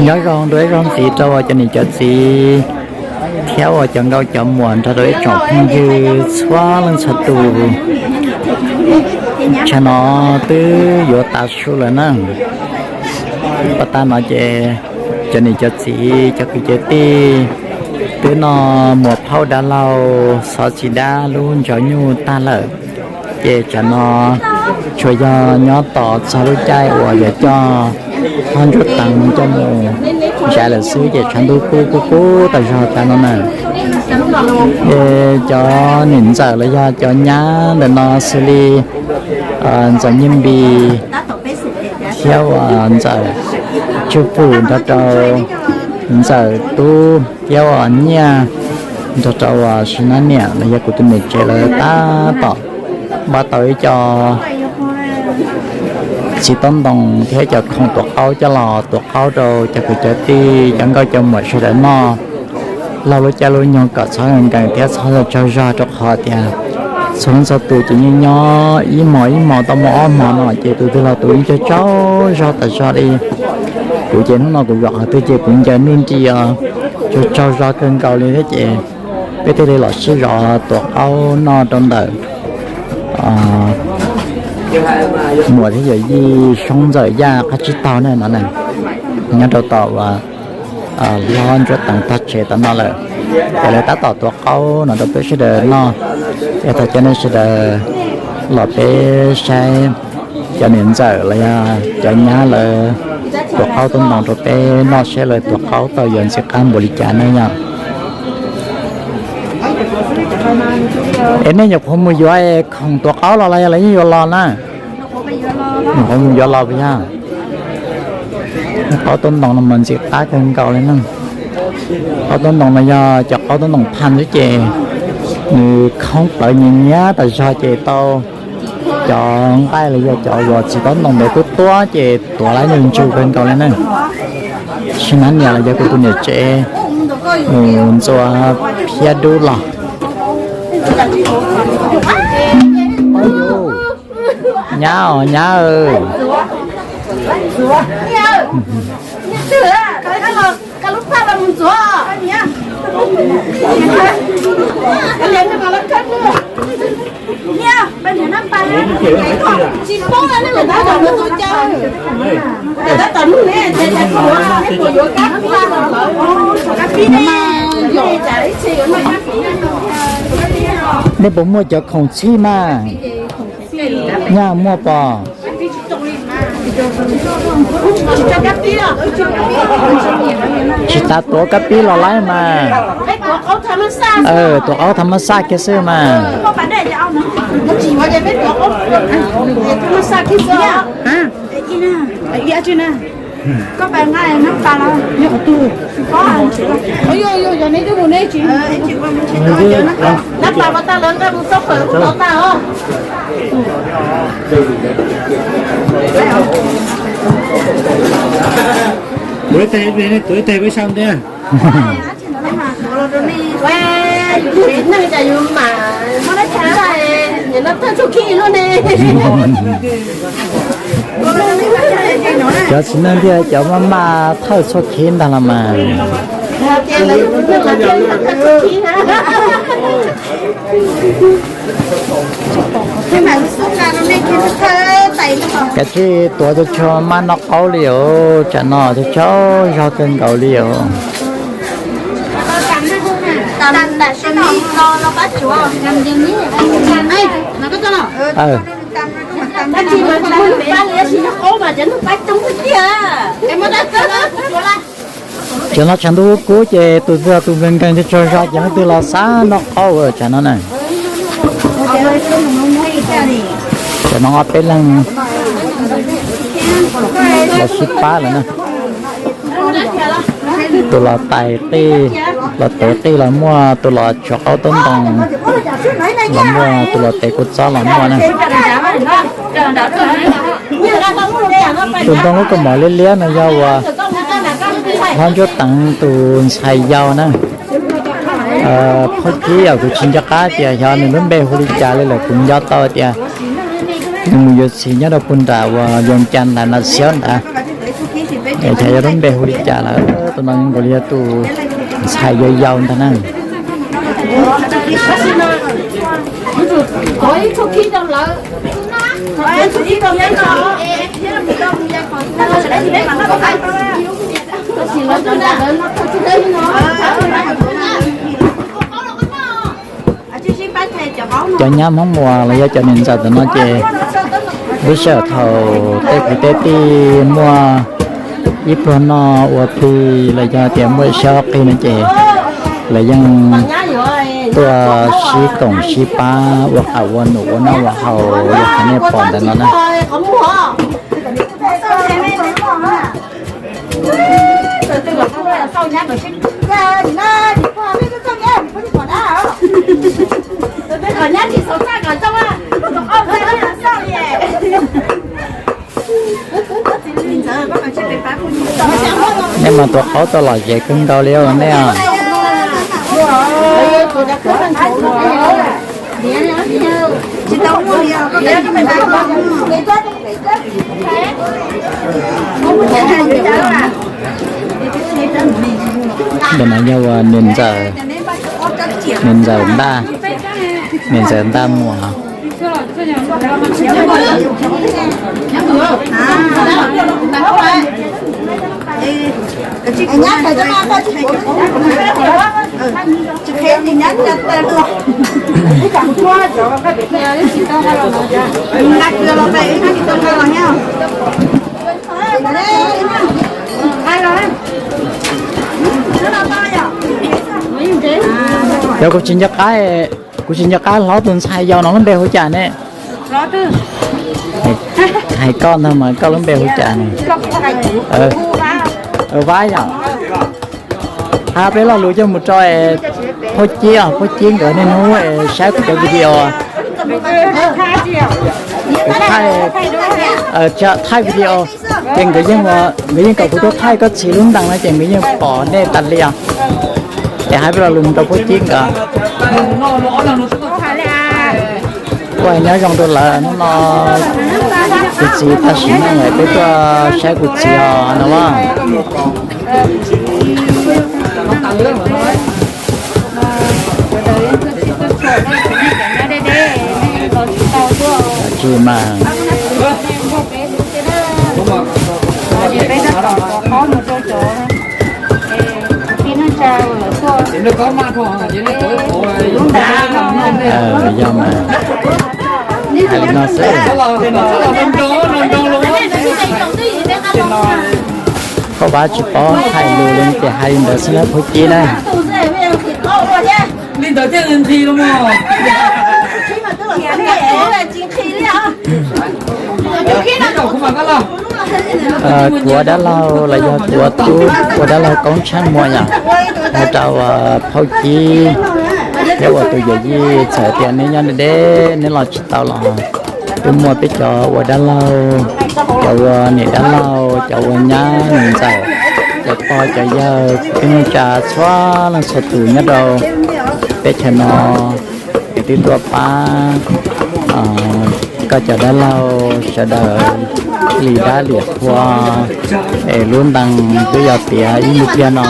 Nyob zoo rau ib zaug ntxiv rau cov niam cov txiv thiab uas cov nkauj cov muam nrog rau ib tsoom phooj ywg txhua leej txhua tus. Tsam no twb yuav tav su lawm na. Pas tag no ces cov niam cov txiv cov kwv cov tij twb noj muas phauj dab laug xov txiv dab lub ntsws nyuj tag lawm. Ces tsam no tsuas yog nyob tos txog lub caij uas yuav coj hlob Ntsuab Teev coj mus zais lawm xwb ces tshav ntuj kub kub kub tas zog tas no na. Ces cov niam ntxawm los yog cov nyab ntawm no xws li ntxawm Nyiaj Npis thiab uas ntxawm Tswj Pum nrog rau ntxawm Tub thiab uas Nyiaj nrog rau uas Sis Nab Niam los yog kuv tus niam tsev lawv tab tom npaj tau ib co txiv taub ntoo thiab ib co khoom tuav qaub coj los tuav qaub rau cov kwv cov tij cov nkauj cov muam sawv daws noj laug lub caij lub nyoog kom txhob nkees thiab txhob tsaug zog rau qhov tias txhua leej txhua tus ces yeej nyob ib hmos ib hmos tau muaj ob hmos no ces tus twg los tus yeej tsaug tsaug zog tas zog li. Kuv ces hnub no kuv zaum qhov twg ces kuv ncaws nuj nrig os, tsaug tsaug zog kawg nkaus li thiab ces peb thiaj li los sib zov tuav qaub noj rau ntawm muam thiab yawm yij Soob Ntxawm Yaj qab tsib taug na no na, nyob rau tom uas hlob Ntsuab Teev tog tsev tom no lawm. Ces lawv tab tom tuav qaub no rau peb sawv daws noj. Es thov caw nej sawv daws los peb saib cov niam ntxawm los yog cov nyab lawv tuav qaub tuav ntoo rau peb noj seb lawv tuav qaub tau yuav ntxim qab npaum li cas na yom. Es nej nyuam qhuav mus yuav khoom tuav qaub los los yog lawv yeej yuav los na? Nyuam qhuav mus yuav los puas yog? Qaub tuav ntoo no mas ntxim qab kawg nkaus li na. Qaub tuav ntoo no yog cov qaub tuav ntoo phaj xwb ces nws khoob plawv nyias nyiab tas zog ces tau cov nqaij los yog cov uas txiv taub ntoo ntawd tuab tuab ces tuav lawv nws ntsws kawg nkaus li na. Sis Nab Niam los yog kuv tus niam tsev mus ntxuav phiab dub los. Nyab os nyab. Nej puas muaj cov khoom txhij mas? Nyaj muaj pom. Tsis tas tuav kab pib los laib mas. Tuav qaub tham mas xaj kiag xwb mas. Tuav ib teg peb sau ntiag. Cov txiv neej thiaj cov maj maj thawj txhua khib ntag los mas. Kav tsij tuav tsuag tsuag maj noj qaub li os, tsam no tsuag tsuag zog kawg nkaus li os. Tsam no tshav ntuj kub kub ces tus twg tus nkees nkees tsuag tsuag zog ces leej twg los xav noj qaub tsam no na. Tsam no ob peb leeg los sib pab lawm na. Tus los tais qij, los tev qij los muaj, tus los tshuav qaub tub ntoo los muaj, tus los tev kua txob los muaj na. Tus ntoo lub kaus mom liab liab no yog uas hlob Ntsuab Teev tus ntxhais yau na. Phauj Kib os, kuv tsis nco qab tias xyov nws lub npe hu li cas li lawm, kuv nco tau tias nws mus yuav txiv nyob rau puag nram uas Vias Cas ntawd na, Xiaub ntawd. Es xyov yog lub npe hu li cas lawm, tus no nkaus li yog tus ntxhais yau yau ntag na. Cov nyab Hmoob Muas los yog cov niam ntxawm ntawm no ces lub sij hawm thaum tej kwv tej tij muaj ib pluag noj ua plig los yog tias muaj ib sab qig no ces lawv yeej tuaj sib koom sib pab ua qas ua num ua noj ua haus li qhov nej pom ntawm no na. Nej mas tus qaub tau lom zem kawg nkaus li os nej os. Ntawm no yog ua niam ntxawm, niam ntxawm Ntaj, niam ntxawm Ntaj Muas. Yog kuv tsis nco qab, kuv tsis nco qab hlob tus ntxhais yau no lub npe hu cas ne? Hais koj ntag mas koj lub npe hu cas ne? Vab yom. Hab peb lo lus coj mus rau Phauj Cib os, Phauj Cib nkawd niaj hnub saib kuv cov video. Thaij, thaij video ces nkawd yeej, nkawd yeej kom kuv tuaj thaij koj txiv lub ntees no ces nkawd yeej pom nej tas li os. Ces hab peb lo lus mus rau Phauj Cib nkawd. Kuj nyob zoo rau lawv hnub no, kuv txiv tag sim neej lawm peb tuaj saib kuv txiv os no. Tsis mas. Yog mas, hais li no xwb. Koj Vab tsis paub hais lus li ces hais li ntawd xwb na Phauj Cib na. Kuv ua dab laug los yog kuv ua tub, ua dab laug Koob Tsheej Muas yom, ua rau Phauj Cib thiab ua tus yawm yij. Txawm tias neb nyob deb deb neb los tsis tau los twb muaj peb cov ua dab laug, cov ua niam dab laug, cov ua nyab niam ntxawm, cov pog cov yawg kwv tij neej tsa txhua leej txhua tus nyob rau teb chaws no es twb tuaj pab koj cov dab laug sawv daws li dab li qhua es lub ntees twb yog tiav ib me pliag no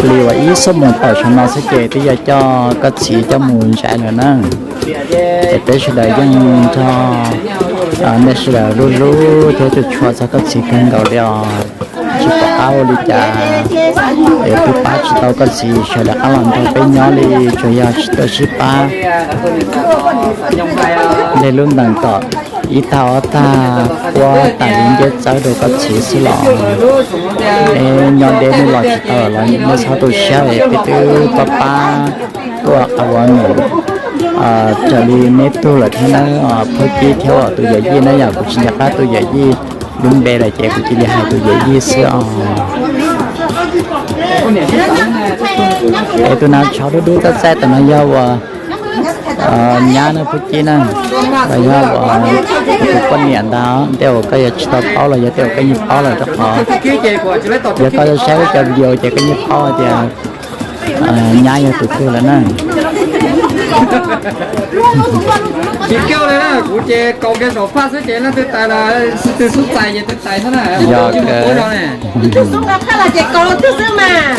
li uas ib xuab moos tawm saum no xwb ces twb yog coj koj txiv coj mus zais lawm na. Es peb sawv daws yeej nrog nej sawv daws hlub hlub thiab tshua tshua txog koj txiv kawg nkaus li os. Tsis pom qab ua li cas es twb pab tsis tau koj txiv sawv daws qab los nrog peb nyob li, tsuas yog tsis tau sib pab. Nej lub ntees kom ib tag ob tag puab tas li nceb txawb rau koj txiv xwb los. Neb nyob deb neb los tsis tau los nej txhob tu siab es peb twb pab pab tuaj qab ua num raws li neb tug lawm thiab na. Phauj Cib thiab tus yawm yij na yom, kuv tsis nco qab tus yawm yij lub npe lawm ces kuv cia li hais tus yawm yij xwb os. Es tus nas tshov dub dub txaij txaij tam no yog uas nyab na Phauj Cib na, los yog uas tus poj niam ntag. Tej uas koj yuav tsis tau paub los yog tej uas koj yeej paub lawm rau qhov yog koj saib lub cov video ces koj yeej paub tias nyab yog tus twg lawm na. Tsis kiag li na, kuv ces kaus kiag saum phaj xwb ces leej twg tais los twg xub txais ces twg tais xwb na. Yog kawg. Tus xub nqa phaj los ces kaus twg xwb mas.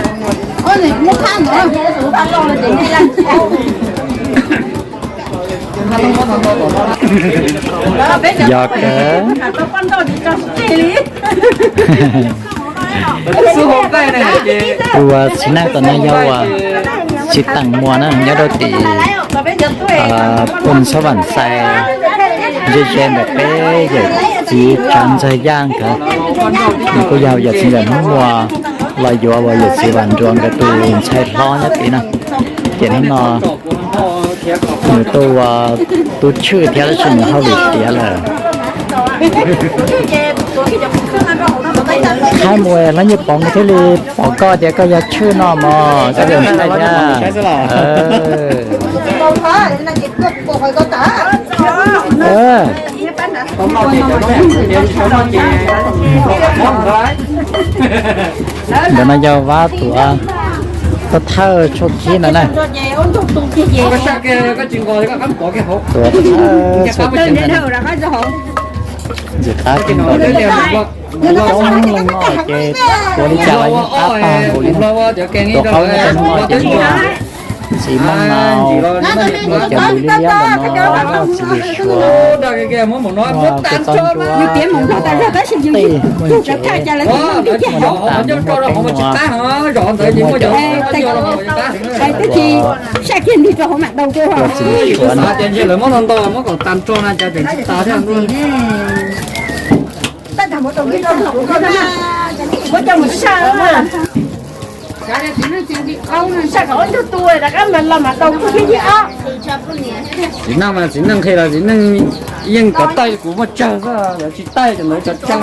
Yog kawg. Tus txiv neej tom no yog uas txiv Teem Muas na, nyob rau tim Phoos Xab Vam Xais, ze ze ntawm peb yawm txiv Tsav Ntxawg Yaj nkawd. Nws kuj yog yawm txiv ntawm Hmoob Muas los yuav uas yawm txiv Vam Nruas nkawd tus ntxhais hlob nyob tid na. Ces hnub no nws tuaj ua tub tshwj thiab tab sis nws hauj lwm tiav lawm. Qhaib mus los yeej pom, nws thiaj li pom koj tias koj yog tshwj no mog, koj yog ntxhais thiab. Ntawm no yog Vab tus thawj tshuaj khib no na. Tus thawj tshuaj khib no na. Ntxim qab kawg nkaus li. Coob leej no ces tuav li cas los yeej qab tag nkaus li. Tuav qhaub nyob rau hnub no ces muaj txiv Moob Nau, muaj cov lws liab liab ntawm no, muaj txiv lws suav, muaj kua txob ntsuab, muaj tej muaj ntsis, muaj nyob tas nrog peb muaj, ces muaj cov, cov txiv lws suav no. Txiv neej mas txiv neej qhia los txiv neej yeej cov taij kuv muaj tsawg xwb, cov tsis taij cov ntawd cov tsawg.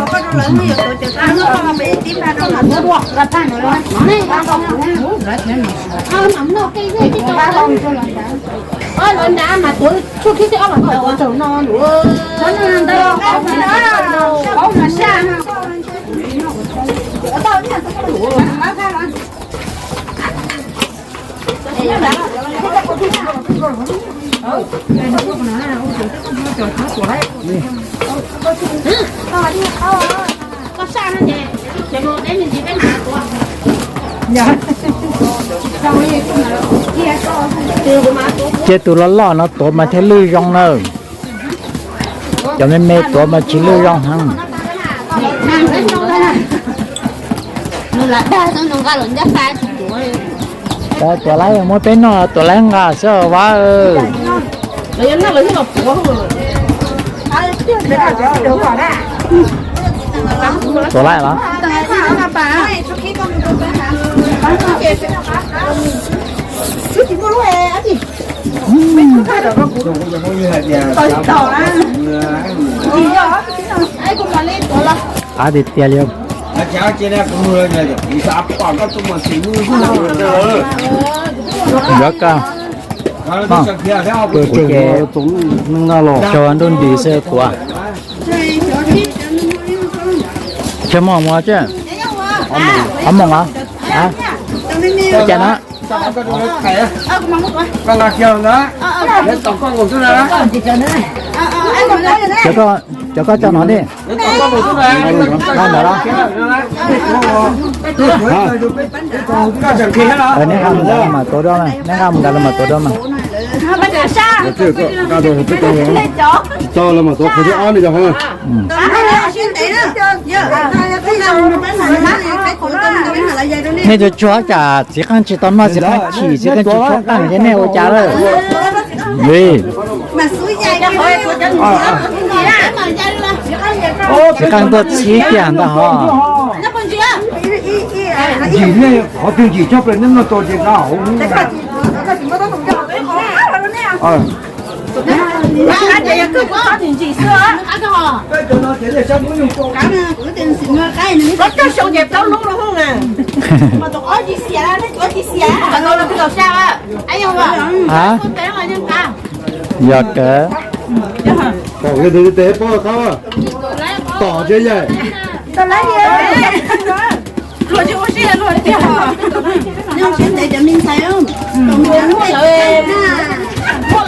Ces tus loj loj no tuav mas thiaj lwj zoo na. Cov me me tuav mas tsis lwj zoo heev. Tuav laib muab peb noj, tuav laib nqa xwb Vab. Tuav laib los? Qab tiag tiag li. Nkawd koj, kuv ces tsaug ntuj nti xwb kuv. Chaw moj mus tsi? Ob moos os? Ua cas no? Cov koj tso no di. Nqa ntawd los? Neb nqa mus nrad los mas tuav dua mas, neb nqa mus nrad los mas tuav dua mas. Nej tsuag tsuag cas txiv qeej tsis tau noj, txiv qeej chim, txiv qeej tsis tshua qeej thiab nej ua cas lawm? Txiv qeej tuaj txhib kiag ntag hos. Yog kawg. Tom tsi yawm.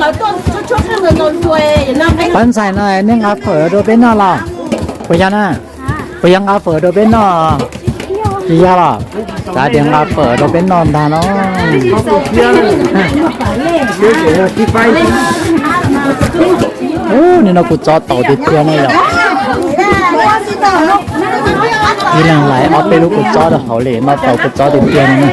Pab ntxhais no nej nqa fawm rau peb noj los? Puas yog na? Puas yog nqa fawm rau peb noj? Tsis yog los? Xav tias nqa fawm rau peb noj ntag no. Nim no kuv txov taus tiag tiag no yom. Ib leeg lais ob peb lub kua txob rau hauv li no, taus kua txob tiag tiag no na.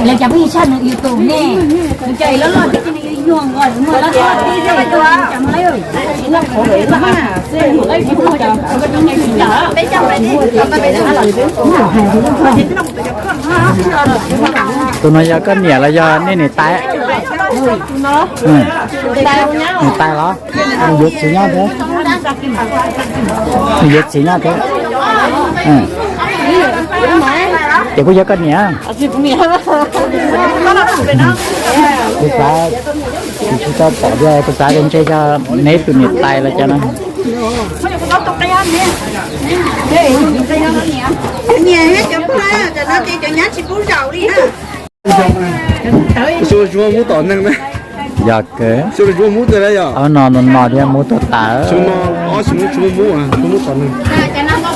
Lawv cov phooj ywg tshaj nws yus tus ne, nws cov loj loj thiab nws yuag nqos muag loj loj thiab cov muag lawm. Tus no yog koj niam los yog nej niam tais? Niam tais los? Nws yuav txiv nyob thiab. Nws yuav txiv nyob thiab. Ces kuj yog koj niam. Kuv xav, kuv tsis tau pom thiab, kuv xav tias ntshe yog neb tus niam tais los cas no. Yog kawg. Ob no no no thiab muab tuaj tas.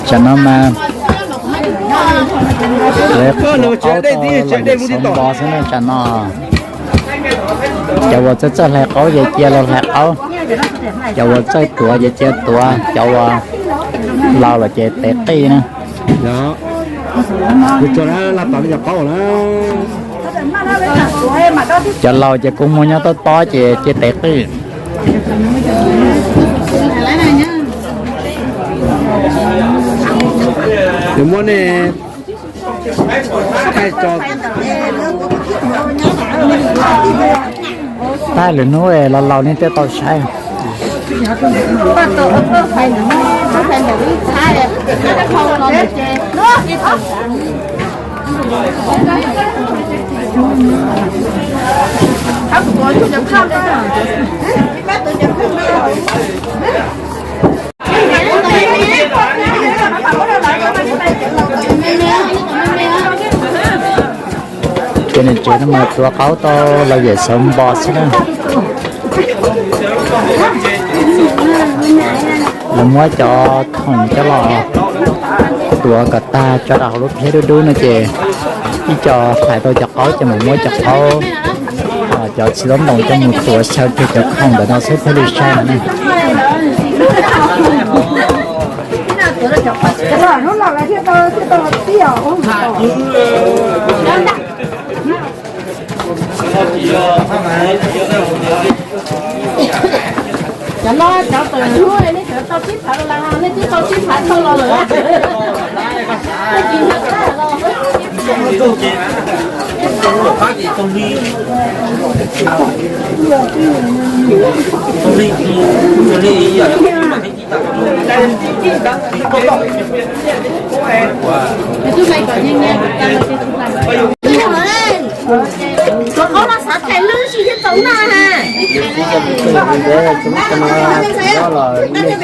Tsam no mas lawv qhua qaub tau los yawm xov npo xwb na tsam no. Cov uas txawj txawj hlais qaub ces cia los hlais qaub, cov uas txawj tuav ces cia tuav, cov uas laus los ces tev qij na. Cov laus ces kua muag nyob tob tob ces cia tev qij. Muab nej thaij tso. Thaij lwm hnub los laus nej thiaj tau saib. Ces niam tsev no mas tuav qaub tau los yawm xov npo xwb na. Lawv muab cov khoom coj los tuav kom tag tso rau hauv lub phiab dub dub no ces ib co hlais tau cov qaub ces mam muab cov qaub, cov txiv taub ntoos coj mus tuav xyaw kiag cov khoom ntawm no xwb thiaj li sai no ne. Cov no cov tawm hnub nej tseem tau sib phav los lawm, nej twb tau sib phav tau los lawm.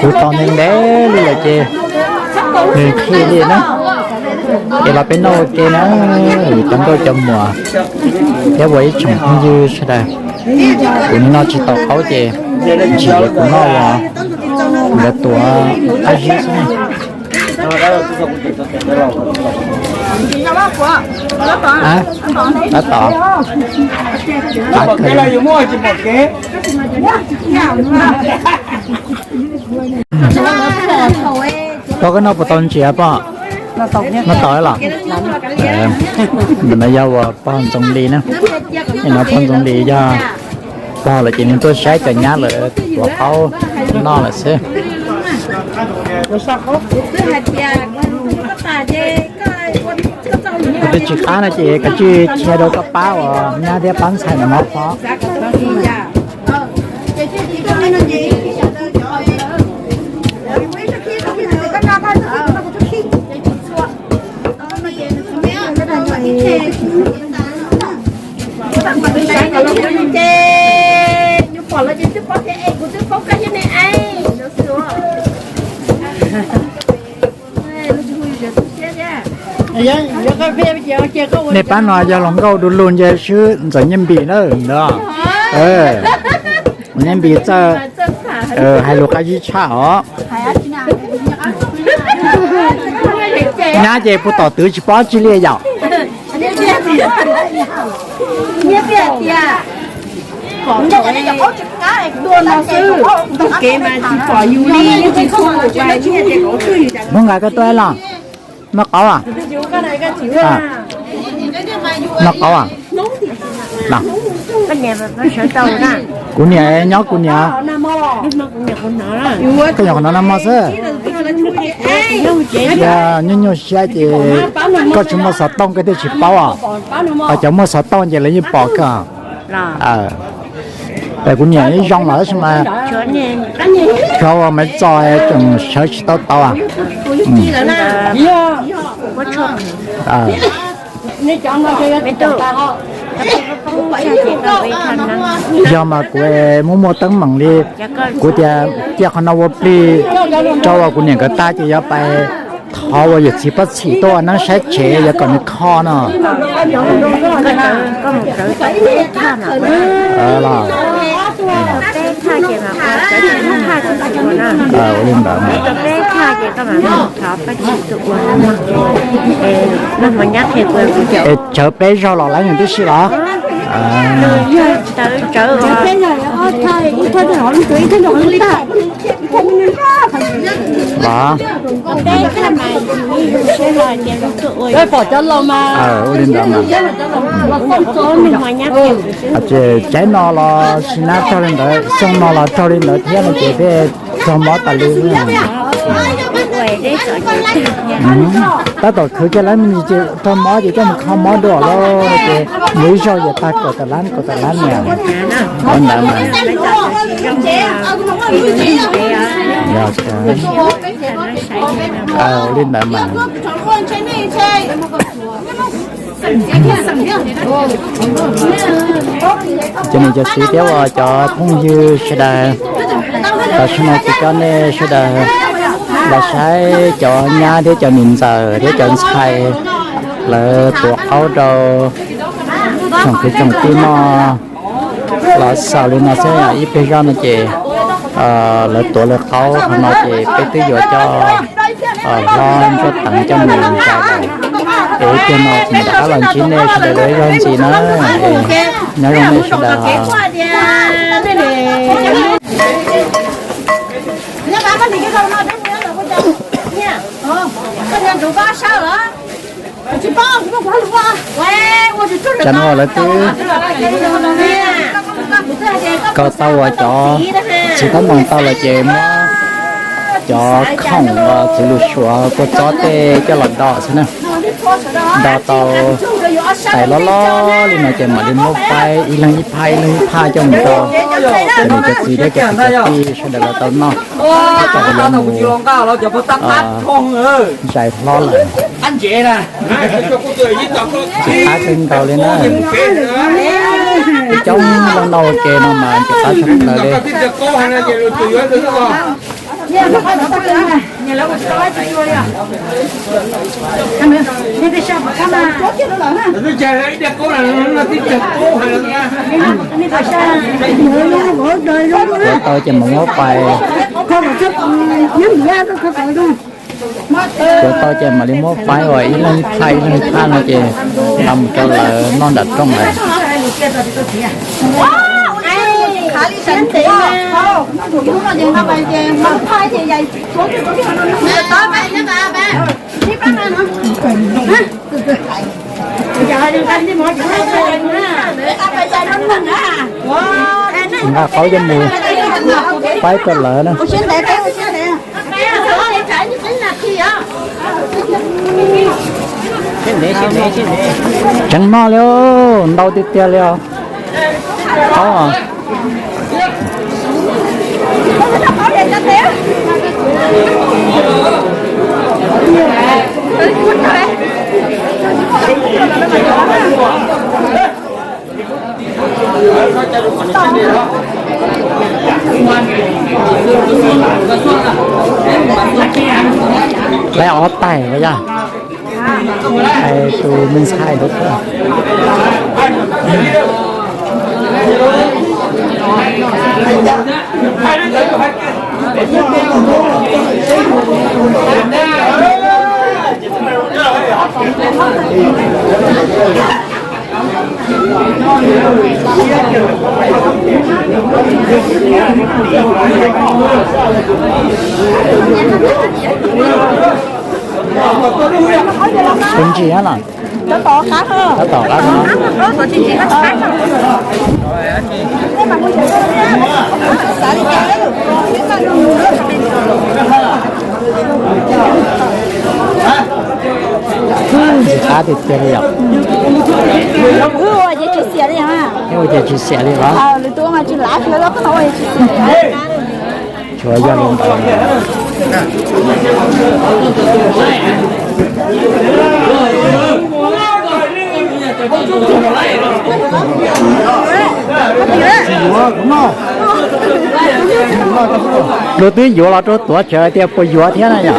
Kuv tos ntev ntev li lawm ces nws khij li na. Ces los peb noj ua ke na, vim tab nkauj cov muam thiab ua ib tsoom phooj ywg sawv daws. Kuv noj tsis tau qaub ces ntsis kuv noj ua nkawd tuav qab zib xwb. Tab tom. Pog, koj noj puas tau ntsis pog? Noj tau los? Ntawm no yog uas pog Ntxoov Lis na. Nim no pog Ntxoov Lis yog pog lawm ces nws tuaj saib cov nyab lawv tuav qaub noj lawm xwb. Yog tsis qab no ces kav tsij qhia rau koj pab uas nyab thiab pab ntxhais no mog pog. Nej pab no yog hluas nkauj du lug nce swb Ntxawm Nyiaj Npis na ntag. Nyiaj Npis txawj hais lus qab zib tshaj os. Nyab ces puas tom twv tsis paub tsi li yom. Hmoob Nqa, koj tuaj los? Noj qaub a? Noj qaub a? Kuv niam nyob kuv niam. Koj nyuam qhuav hnov noj mov xwb. Yog nyuaj nyuaj siab ces koj tsis muaj xov tooj koj thiaj tsis paub os. Ho cov muaj xov tooj ces lawv yeej pom koj. Es kuv niam ib zoo los tab sis mas tshuav uas Maiv Txos tseem sawv tsis tau tau. Yog mas kuv muaj muaj teeb meem li, kuv tias cia qhov no ua plig rau uas kuv niam nkawd tag ces yuav pais thov uas yawm txiv Paj Txhim tuaj ua neeb saib tsev yuav kom nws kho no. Ua li ntawd. Es tsawv peb zaug los lawv yeej tib si los? Los? Ua li ntawd mas. Ces tsaib no los sim na raug li ntawd, xyoo no los raug li ntawd thiab no ces thiaj raug mob tas li. Tab tom khwv kiag lab me ntsis ces raug mob ces coj mus kho mob dua lawm ces mus ib zaug ces tag kaum tawm lab kaum tawm lab niam. Ua ntawd mas. Ua li ntawd mas. Cov niam cov txiv thiab uas cov phooj ywg sawv daws, tam sim no kuv coj nej sawv daws los saib cov nyab thiab cov niam ntxawm thiab cov ntxhais lawv tuav qaub rau tsoom kwv tsoom tij noj los xaus li no xwb. Ib pliag zoj no ces lawv tuav lawv qaub qhov no ces peb twb yuav coj hlob Ntsuab Teev coj mus zais lawm. Es ib pliag no kuv mam rov qab los ntsib nej sawv daws dua ib zaug ntxiv na. Nyob zoo nej sawv daws. Tsam no lawv twb kho tau uas cov txiv taub ntoos tau lawm ces muab cov khoom uas txiv lws suav kua txob tej coj los do xwb na. Do tau tais loj loj li no ces mam li muab faib ib leeg ib phaj ib leeg ib phaj coj mus rau cov niam cov txiv thiab cov kwv cov tij sawv daws los tau noj. Cov yuav mus zais hlob lawm. Tsis qab kawg nkaus li na. Coob leej noj ua ke no mas tsis qab tshaj plaws li. Tuav tau ces mam muab pais. Tsuav tau ces mam li muab faib uas ib leeg ib phaj ib leeg ib phaj no ces nqa mus rau lawv noj nram rooj lawm. Nqa qaub coj mus faib rau lawv na. Tseev noj li, ntau tiag tiag li os. Qaub. Lawv ob tais los yog hais tus me ntxhais ntawd. Tus ntsis los? Tab tom qab no. Ntxim qab tiag tiag li yom. Wb ua ces tsis xiam li os. Wb ua ces tsis xiam li los? Tshuav yog li ntawd. Luag twb yuav los rau tuav tsawv tias puas yuav thiab na yom.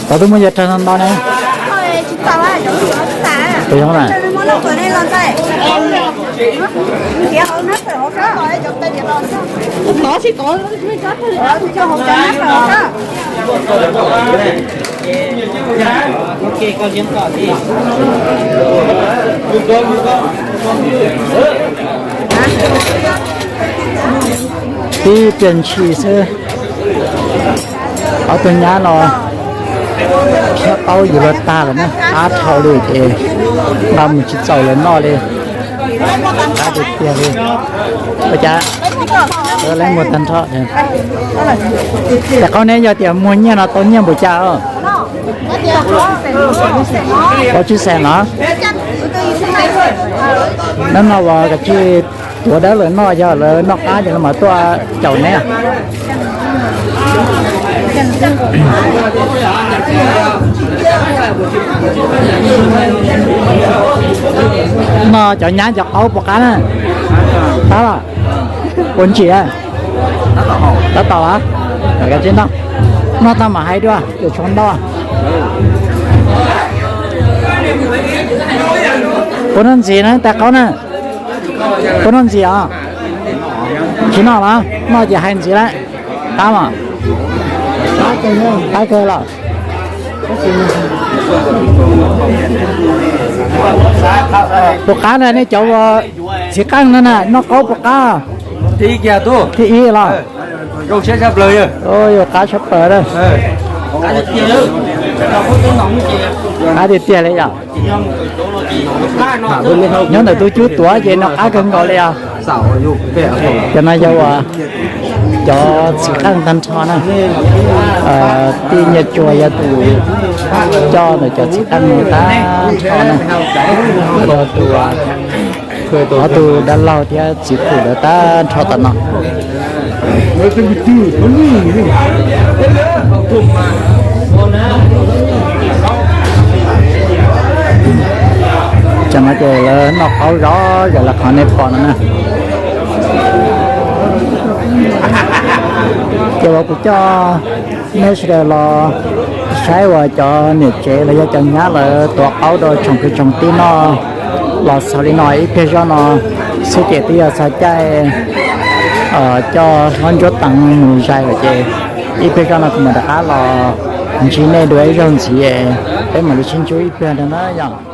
Tau twb muaj yog rag no ntau ne. Tus zoo na. Tib pliag ntshis xwb. Ob tug nyab no thiab qaub yus luag tag lawm na, qab dhau li ces nqa mus tsis txaus lawv noj li. Qab tiag tiag li. Ua cas leej muag tag nrho. Ces qaub neb yog tias muag nyiaj no tau nyiaj npaum cas os? Plaub tsib xees los? Neb no uas kav tsij tuav dawb lawv noj, yog lawv noj qab ces lawv mam tuaj caum neb. No cov nyab cov qaub puas qab na? Qab los? Puas ntsim? Tab tom los? Kav tsij noj, noj tag mam hais dua, yuav tshuav ntau. Puas noj ntxiv na tais qaub na? Puas noj ntxiv os? Tsis noj los? Noj ces hais ntxiv lawm. Qab mas? Qab kawg los? Puas qab na nej cov ua txiv qeej no na, noj qaub puas qab? Thib ib los? Yuav qab tshaj plaws na. Qab tiag tiag li yom. Nyob ntawm tus cub tuav ces noj qab kawg nkaus li os. Cov no yog uas cov txiv qeej tag nrho na. Tij Nyiaj Tsua yog tus coj ntawm cov txiv qeej tag nrho na. Yog tus Ob tug dab laug thiab txiv pwm lawv tag nrho tom no. Tam no ces lawv noj qaub zom zaws li qhov nej pom no na. Ces uas kuv coj nej sawv daws los saib uas cov niam tsev los yog cov nyab lawv tuav qaub rau tsoom kwv tsoom tij noj los xaus li no. Ib pliag zoj no xwb ces twb yog txog caij coj hlob Ntsuab Teev mus zais lawm ces ib pliag zoj no kuv mam rov qab los ntsib nej dua ib zaug ntxiv, peb mam li sib ntsib ib pliag ntawd na yom.